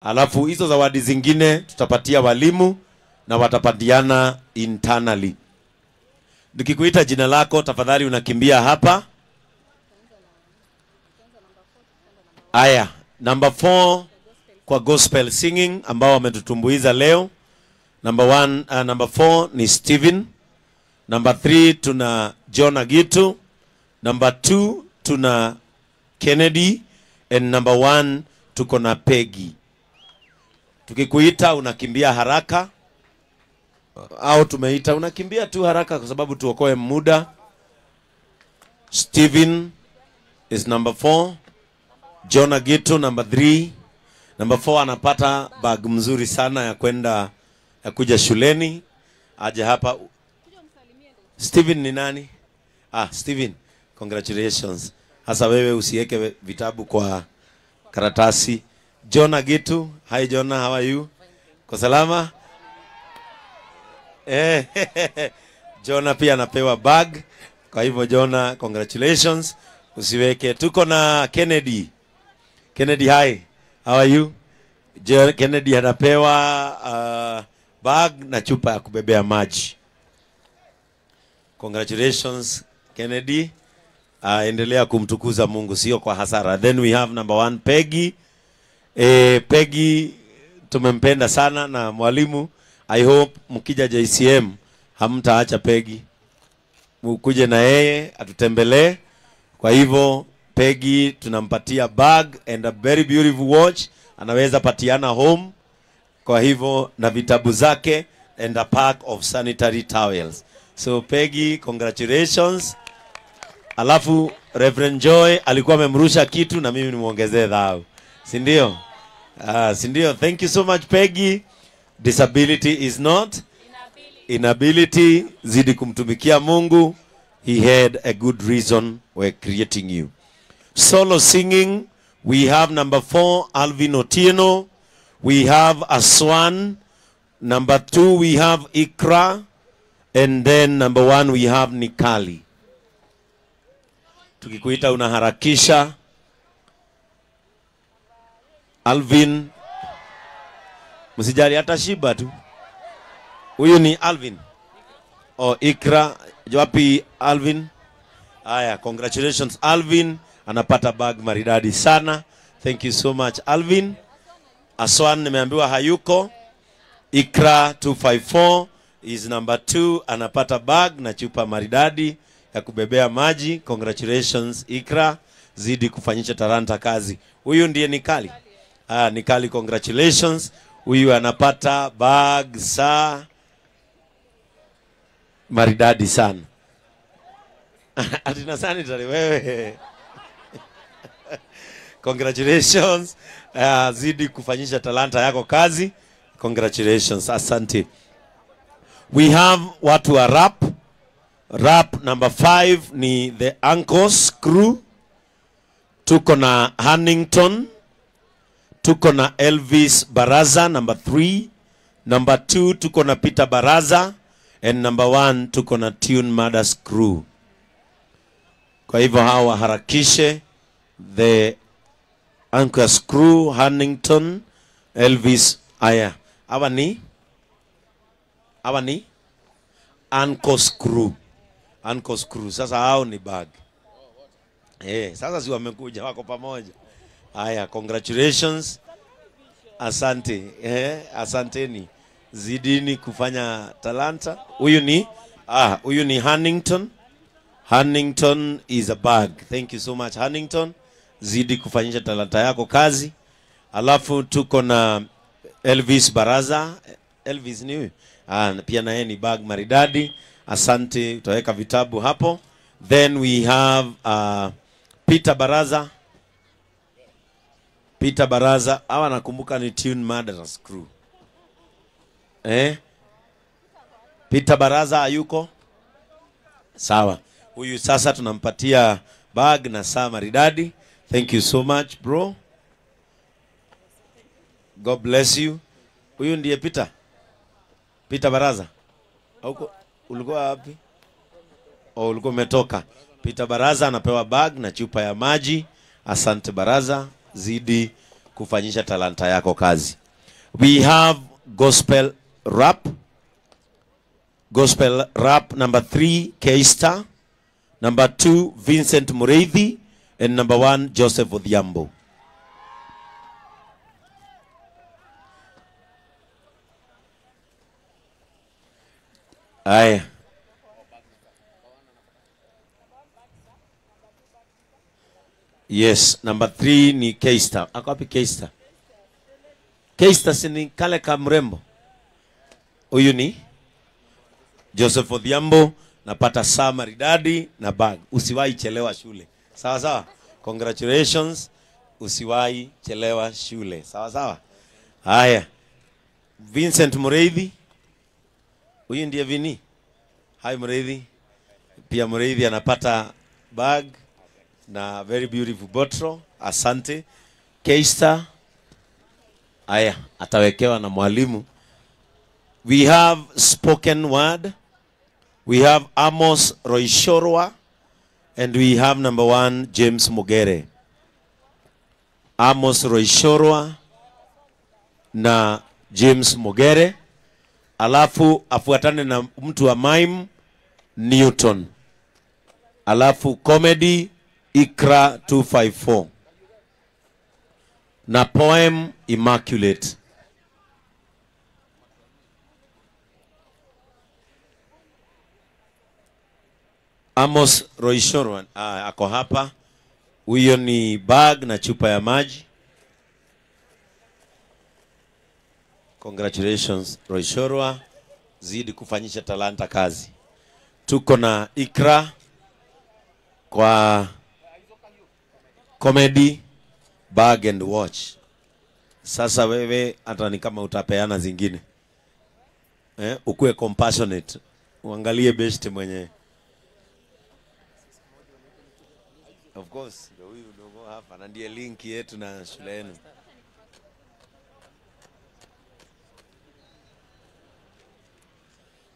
Alafu hizo zawadi zingine tutapatia walimu na watapatiana internally. Nikikuita jina lako tafadhali unakimbia hapa. Aya, number 4 kwa gospel singing ambao wametutumbuiza leo. Number 1, number 4 ni Steven. Number 3 tuna John Agitu. Number 2 tuna Kennedy, and number 1 tuko na Peggy. Tukikuita unakimbia haraka, au tumeita unakimbia tu haraka kwa sababu tuokoe muda. Steven is number 4. John Agitu number 3. Number 4 anapata bag mzuri sana ya kwenda ya kuja shuleni. Aje hapa. Steven ni nani? Ah, Steven, congratulations. Hasa wewe usiweke vitabu kwa karatasi. John Agitu, hi Jonah, how are you? Kwa salama? Jonah pia anapewa bag. Kwa hivyo Jonah, congratulations. Usiweke. Tuko na Kennedy. Kennedy, hi. How are you? Kennedy anapewa bag na chupa ya kubebea maji. Congratulations Kennedy. Endelea kumtukuza Mungu, sio kwa hasara. Then we have number 1 Peggy. Peggy tumempenda sana na mwalimu. I hope mkija JCM hamtaacha Peggy. Mkuje na yeye atutembelee. Kwa hivyo Peggy tunampatia bag and a very beautiful watch. Anaweza patiana home. Kwa hivyo na vitabu zake and a pack of sanitary towels. So Peggy, congratulations. Alafu Reverend Joy alikuwa amemrusha kitu na mimi nimuongezee dhao. Si ndio? Si ndio? Thank you so much Peggy. Disability is not inability. Zidi kumtumikia Mungu. He had a good reason we're creating you. Solo singing, we have number 4 Alvin Otieno. We have Aswan. Number 2 we have Ikra. And then number 1 we have Nikali. Tukikuita unaharakisha. Alvin, msijali hata shiba tu. Huyu ni Alvin. Oh, Ikra, wapi Alvin? Aya, congratulations Alvin, anapata bag maridadi sana. Thank you so much Alvin. Aswan nimeambiwa hayuko. Ikra 254 is number 2, anapata bag na chupa maridadi ya kubebea maji. Congratulations Ikra, zidi kufanyisha talanta kazi. Huyu ndiye Nikali. Ah, Nikali, congratulations. Huyu anapata bag saa maridadi sana. Atina sanitary wewe. Congratulations. Zidi kufanyisha talanta yako kazi. Congratulations, asante. We have watu wa rap. Rap number 5 ni the Uncles Crew. Tuko na Hannington. Tuko na Elvis Baraza number 3. Number 2 tuko na Peter Baraza. And number 1 tuko na Tune Mothers Crew. Kwa hivyo hawa harakishe. The Uncles Crew, Hannington, Elvis. Aya, hawa ni Uncles Crew. Uncles Crew. Sasa hao ni bag. Sasa si wamekuja wako pamoja. Aya, congratulations. Asante. Asanteni. Zidini kufanya talanta. Huyu ni huyu ni Hannington. Hannington is a bag. Thank you so much Hannington. Zidi kufanyisha talanta yako kazi. Alafu tuko na Elvis Baraza. Elvis ni huyu. Pia na yeye ni bag maridadi. Asante, utaweka vitabu hapo. Then we have Peter Baraza. Peter Baraza, hawa nakumbuka ni Tune Mothers Crew. Peter Baraza hayuko? Sawa. Huyu sasa tunampatia bag na saa maridadi. Thank you so much bro. God bless you. Huyu ndiye Peter. Peter Baraza. Huko ulikuwa wapi? Oh, ulikuwa umetoka. Peter Baraza anapewa bag na chupa ya maji. Asante Baraza, zidi kufanyisha talanta yako kazi. We have gospel rap. Gospel rap number 3, K-Star. Number 2, Vincent Mureithi. And number 1, Joseph Odhiambo. Aye. Yes, number 3 ni K-Star. Ako wapi K-Star? K-Star si ni kale ka mrembo. Huyu ni Joseph Odhiambo. Napata saa maridadi na bag. Usiwahi chelewa shule. Sawa sawa. Congratulations. Usiwahi chelewa shule. Sawa sawa. Haya. Vincent Mureithi. Huyu ndiye Vini. Hi Mureithi. Pia Mureithi anapata bag na very beautiful bottle. Asante. K-Star. Haya, atawekewa na mwalimu. We have spoken word. We have Amos Roishorwa. And we have number 1, James Mugere. Amos Roishorwa na James Mugere. Alafu afuatane na mtu wa mime, Newton. Alafu comedy, Ikra 254. Na poem, Immaculate. Amos Roishorwa ako hapa. Huyo ni bag na chupa ya maji. Congratulations Roishorwa, zidi kufanyisha talanta kazi. Tuko na Ikra kwa comedy, bag and watch. Sasa wewe hata ni kama utapeana zingine. Ukue compassionate. Uangalie best mwenye. Of course, ndio huyu ndogo hapa na ndiye link yetu na shule yenu.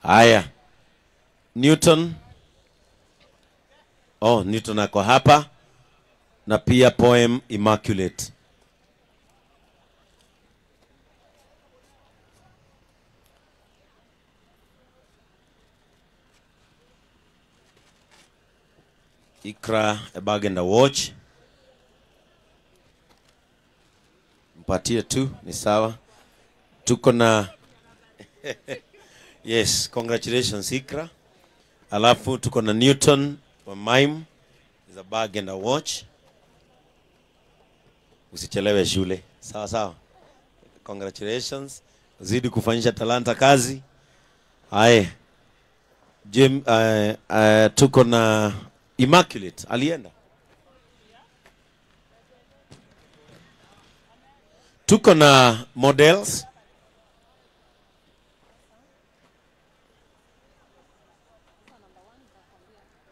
Haya. Newton. Oh, Newton ako hapa. Na pia poem Immaculate. Ikra, a bag and a watch. Mpatie tu, ni sawa. Tuko na yes, congratulations Ikra. Alafu tuko na Newton wa mime, is a bag and a watch. Usichelewe shule. Sawa sawa. Congratulations. Zidi kufanyisha talanta kazi. Aye. Jim, tuko na Immaculate. Alienda. Tuko na models.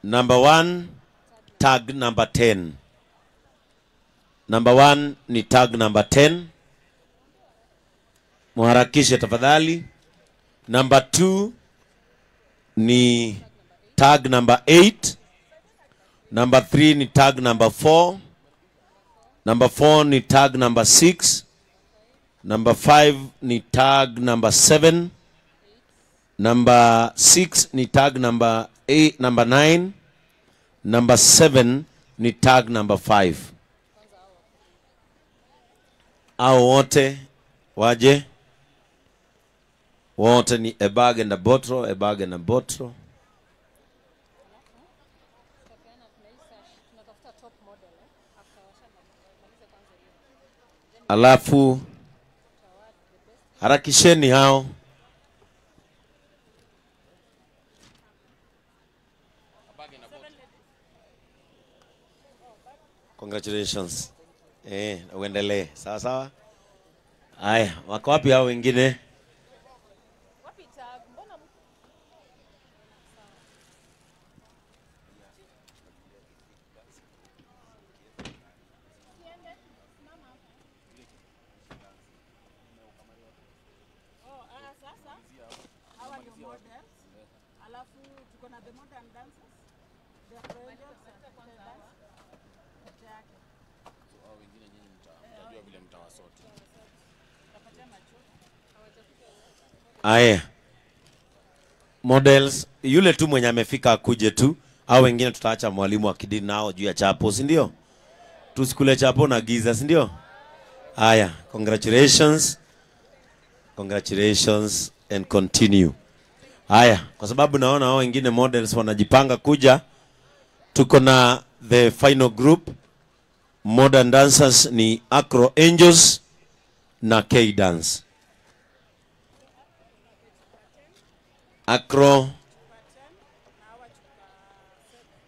Number 1, tag number 10. Number 1 ni tag number 10. Muharakishe tafadhali. Number 2 ni tag number 8. Number 3 ni tag number 4. Number 4 ni tag number 6. Number 5 ni tag number 7. Number 6 ni tag number 8, number 9. Number 7 ni tag number 5. Hao wote waje. Wote ni a bag and a bottle, a bag and a bottle. Alafu harakisheni hao. Congratulations. Uendelee. Sawa sawa. Aya, wako wapi hao wengine? Aya. Models, yule tu mwenye amefika akuje tu, au wengine tutaacha mwalimu akidini nao juu ya chapo, si ndio? Tusikule chapo na giza, si ndio? Aya, congratulations. Congratulations and continue. Aya, kwa sababu naona hao wengine models wanajipanga kuja, tuko na the final group. Modern dancers ni Acro Angels na K Dance.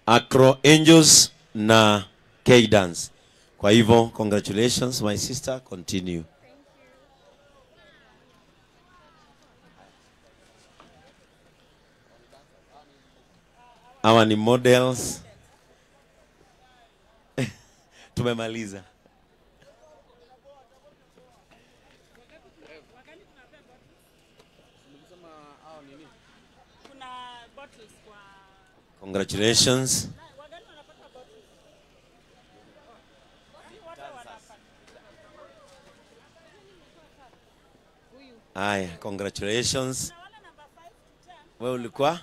Acro Angels na K Dance. Kwa hivyo, congratulations my sister, continue. Hawa ni models. Tumemaliza. Congratulations. Aye, congratulations. Wewe ulikuwa?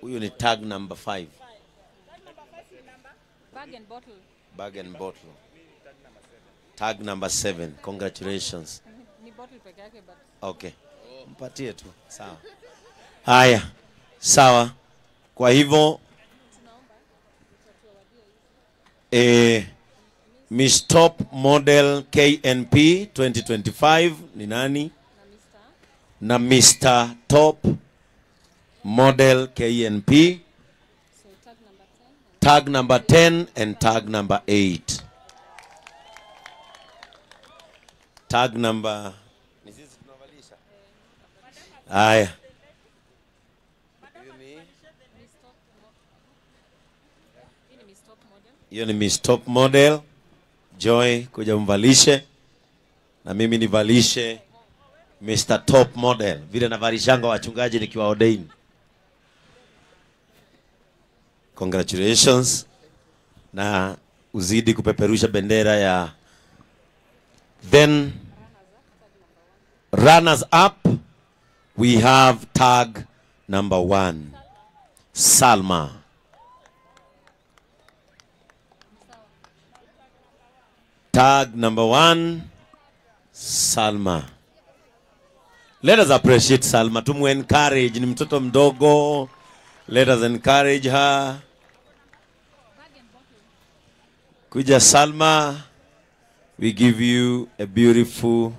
Huyu ni tag number 5. Bag and bottle. Bag and bottle. Tag number 7. Congratulations. Ni bottle peke yake but. Okay. Mpatie tu. Sawa. Haya. Sawa. Kwa hivyo Miss Top Model KNP 2025 ni nani? Na Mr. Top Model KNP. So tag number 10. Tag number 10 and tag number 8. Tag number ni sisi tunavalisha. Haya. Hiyo ni Miss Top Model. Joy kuja mvalishe na mimi nivalishe Mr. Top Model vile navalishanga wachungaji nikiwa ordain. Congratulations na uzidi kupeperusha bendera ya. Then runners up we have tag number 1, Salma. Tag number 1, Salma. Let us appreciate Salma. Tumu encourage, ni mtoto mdogo. Let us encourage her. Kuja Salma, we give you a beautiful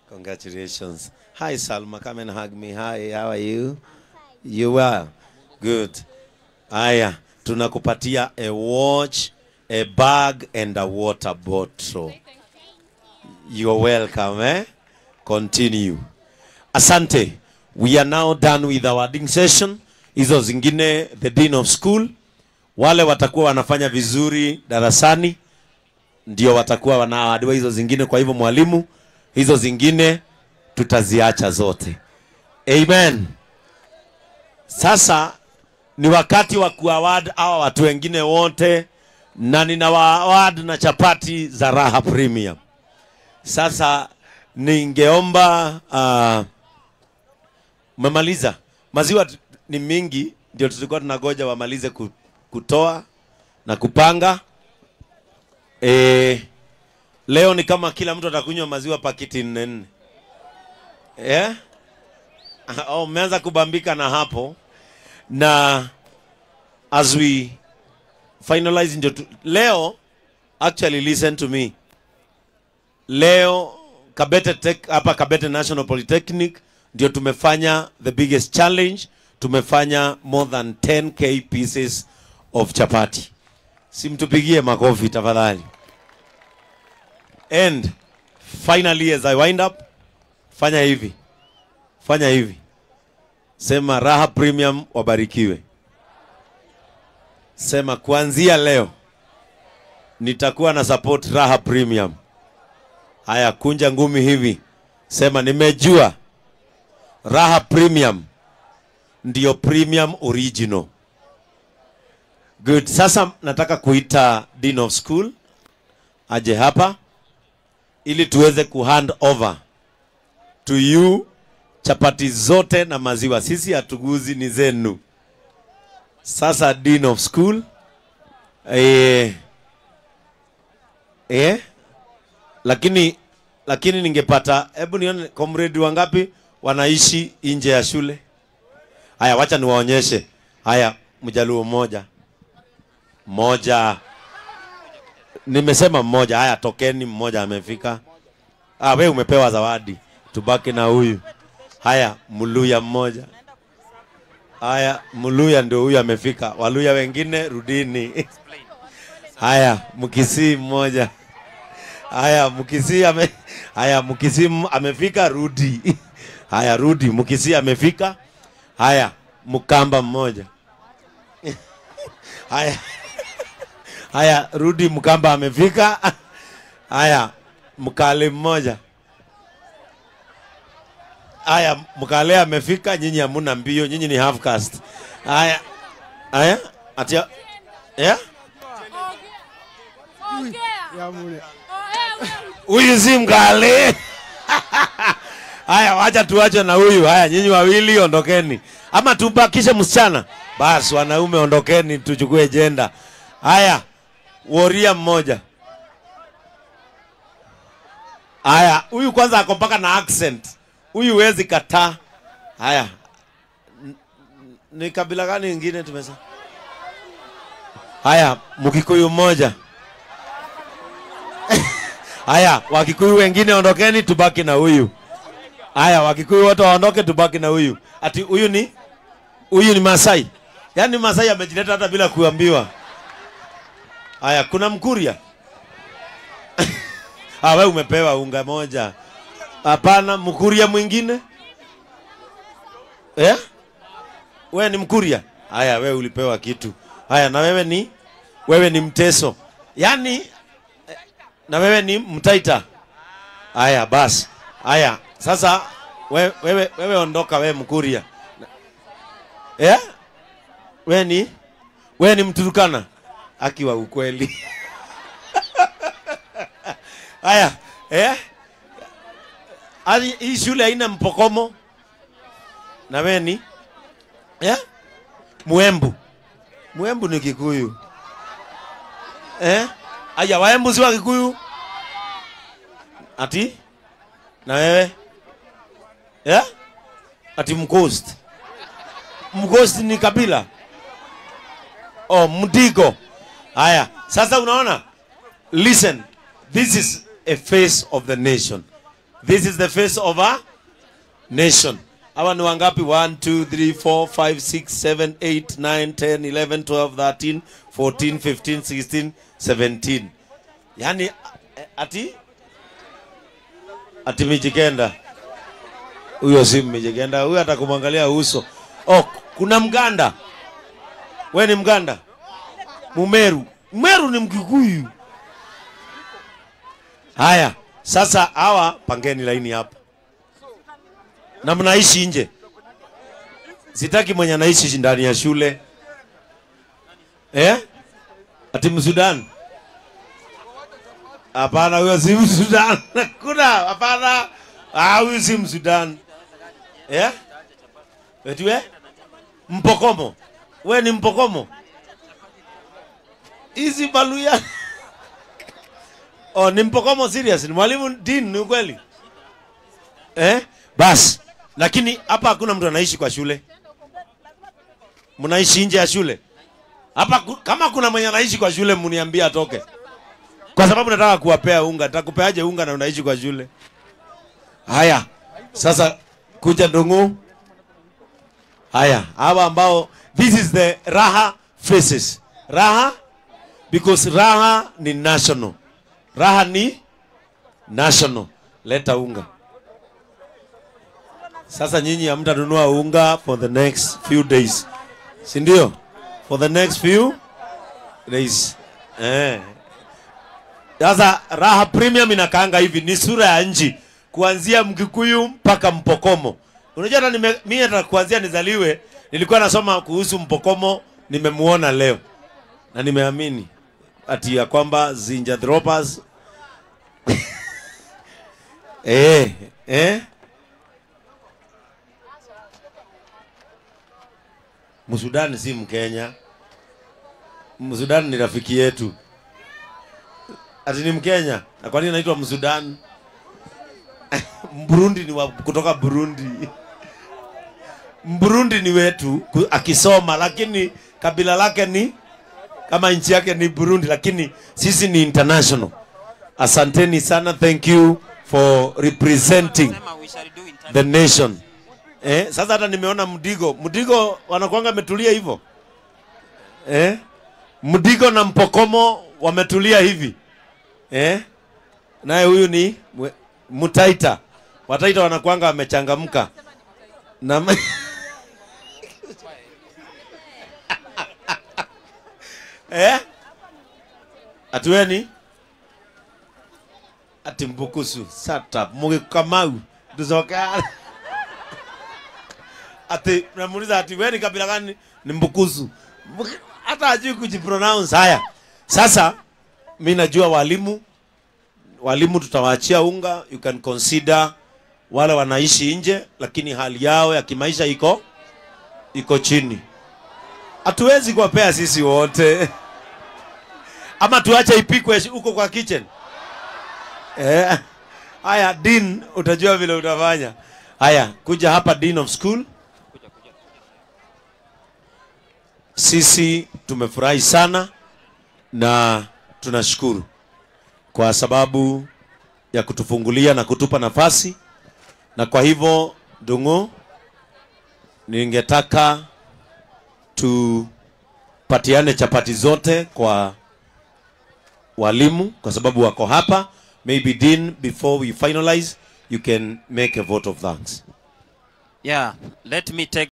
congratulations. Hi Salma, come and hug me. Hi, how are you? You are good. Aya, tunakupatia a watch, a bag and a water bottle. You're welcome, eh? Continue. Asante. We are now done with our awarding session. Hizo zingine, the dean of school, wale watakuwa wanafanya vizuri darasani ndio watakuwa wanaawadiwa hizo zingine. Kwa hivyo mwalimu, hizo zingine tutaziacha zote. Amen. Sasa ni wakati wa kuaward hawa watu wengine wote, na ninawaaward na chapati za Raha Premium. Sasa ningeomba mmemaliza. Maziwa ni mingi, ndio tulikuwa tunagoja wamalize kutoa na kupanga. Leo ni kama kila mtu atakunywa maziwa pakiti 4. Eh? Oh, mmeanza kubambika na hapo. Na as we finalize ndio leo, actually listen to me. Leo Kabete Tech hapa Kabete National Polytechnic ndio tumefanya the biggest challenge. Tumefanya more than 10k pieces of chapati. Simtupigie makofi tafadhali. And finally as I wind up, fanya hivi. Fanya hivi. Sema Raha Premium wabarikiwe. Sema kuanzia leo nitakuwa na support Raha Premium. Haya, kunja ngumi hivi. Sema nimejua Raha Premium ndio premium original. Good. Sasa nataka kuita Dean of School aje hapa ili tuweze kuhand over to you chapati zote na maziwa. Sisi hatuguzi, ni zenu. Sasa Dean of School lakini ningepata, hebu nione comrade wangapi wanaishi nje ya shule. Haya, wacha niwaonyeshe. Haya, mjaluo mmoja. Mmoja. Nimesema mmoja. Haya, tokeni, mmoja amefika. Ah, wewe umepewa zawadi. Tubaki na huyu. Haya, Mluya mmoja. Haya, Mluya ndio huyu amefika. Waluya wengine rudini. Haya, Mkisii mmoja. Haya, Mkisii haya, Mkisii amefika, rudi. Haya, rudi, Mkisii amefika. Haya, Mkamba mmoja. Haya. Haya, rudi, Mkamba amefika. Haya, Mkale mmoja. Haya, Mkale amefika, nyinyi hamuna mbio, nyinyi ni half caste. Haya. Haya, atia. Yeah? Huyu si Mkale. Haya, wacha tuache na huyu. Haya, nyinyi wawili ondokeni. Ama tubakishe msichana. Bas, wanaume ondokeni tuchukue jenda. Haya, woria mmoja. Haya, huyu kwanza ako mpaka na accent. Huyu huwezi kataa. Haya. Ni kabila gani nyingine tumesa? Haya, Mkikuyu mmoja. Haya, Wakikuyu wengine ondokeni tubaki na huyu. Haya, Wakikuyu wote waondoke tubaki na huyu. Ati huyu ni? Huyu ni Masai. Yaani Masai amejileta hata bila kuambiwa. Haya, kuna Mkuria. Ah, wewe umepewa unga moja. Hapana, Mkuria mwingine? Eh? Wewe ni Mkuria? Haya, wewe ulipewa kitu. Haya, na wewe ni? Wewe ni Mteso. Yaani na wewe ni Mtaita. Haya, basi. Haya, sasa wewe ondoka wewe Mkuria. Eh? Wewe ni? Wewe ni Mturukana. Akiwa ukweli. Haya, eh? Hii shule haina Mpokomo. Na wewe ni? Eh? Muembu. Muembu ni Kikuyu. Eh? Aya, Waembu si wa Kikuyu? Ati? Na wewe? Eh? Ati Mcoast. Mcoast ni kabila. Oh, Mdigo. Haya, sasa unaona? Listen, this is a face of the nation. This is the face of a nation. Hawa ni wangapi? 1, 2, 3, 4, 5, 6, 7, 8, 9, 10, 11, 12, 13, 14, 15, 16, 17. Yani ati Mijikenda. Huyo si Mijikenda, huyo atakumwangalia uso. Oh, kuna Mganda. Wewe ni Mganda? Mumeru. Mmeru ni Mkikuyu. Haya, sasa hawa pangeni laini hapa. Na mnaishi nje. Sitaki mwenye anaishi ndani ya shule. Eh? Ati Msudan. Hapana, huyo si Msudan. Kuna hapana. Ah, huyo si Msudan. Eh? Eti we? Mpokomo. We ni Mpokomo? Hizi Baluya. Oh, ni Mpokomo serious. Ni mwalimu Dean, ni ukweli? Eh? Bas. Lakini hapa hakuna mtu anaishi kwa shule. Mnaishi nje ya shule. Hapa kama kuna mwenye anaishi kwa shule mniambie atoke. Kwa sababu nataka kuwapea unga. Nitakupeaje unga na unaishi kwa shule? Haya. Sasa kuja Ndungu. Haya, hawa ambao this is the Raha faces. Raha, because Raha ni national. Raha ni national. Leta unga. Sasa nyinyi hamtanunua unga for the next few days. Si ndio? For the next few days. Eh. Sasa Raha Premium inakaanga hivi, ni sura ya nchi kuanzia Mkikuyu mpaka Mpokomo. Unajua hata mimi hata kuanzia nizaliwe nilikuwa nasoma kuhusu Mpokomo, nimemuona leo. Na nimeamini ati ya kwamba Zinjanthropus Msudani si Mkenya. Msudani ni rafiki yetu. Ati ni Mkenya. Na kwa nini anaitwa Msudani? Mburundi ni kutoka Burundi. Mburundi ni wetu akisoma, lakini kabila lake ni kama nchi yake ni Burundi, lakini sisi ni international. Asanteni sana, thank you for representing the nation. Sasa hata nimeona Mdigo. Mdigo wanakuanga wametulia hivyo. Mdigo na Mpokomo wametulia hivi. Naye huyu ni Mutaita. Wataita wanakuanga wamechangamka. Na Atueni ati Mbukusu sata Mugikamau tuzoka. Ati namuuliza ati wewe ni kabila gani? Ni Mbukusu. Hata hajui kujipronounce. Haya. Sasa mimi najua walimu tutawaachia unga. You can consider wale wanaishi nje lakini hali yao ya kimaisha iko chini. Hatuwezi kuwapea sisi wote. Ama tuache ipikwe huko kwa kitchen. Haya, Dean, utajua vile utafanya. Haya, kuja hapa Dean of School. Sisi tumefurahi sana na tunashukuru kwa sababu ya kutufungulia na kutupa nafasi. Na kwa hivyo Ndung'u, ningetaka tupatiane chapati zote kwa walimu kwa sababu wako hapa. Maybe Dean, before we finalize, you can make a vote of thanks. Yeah, let me take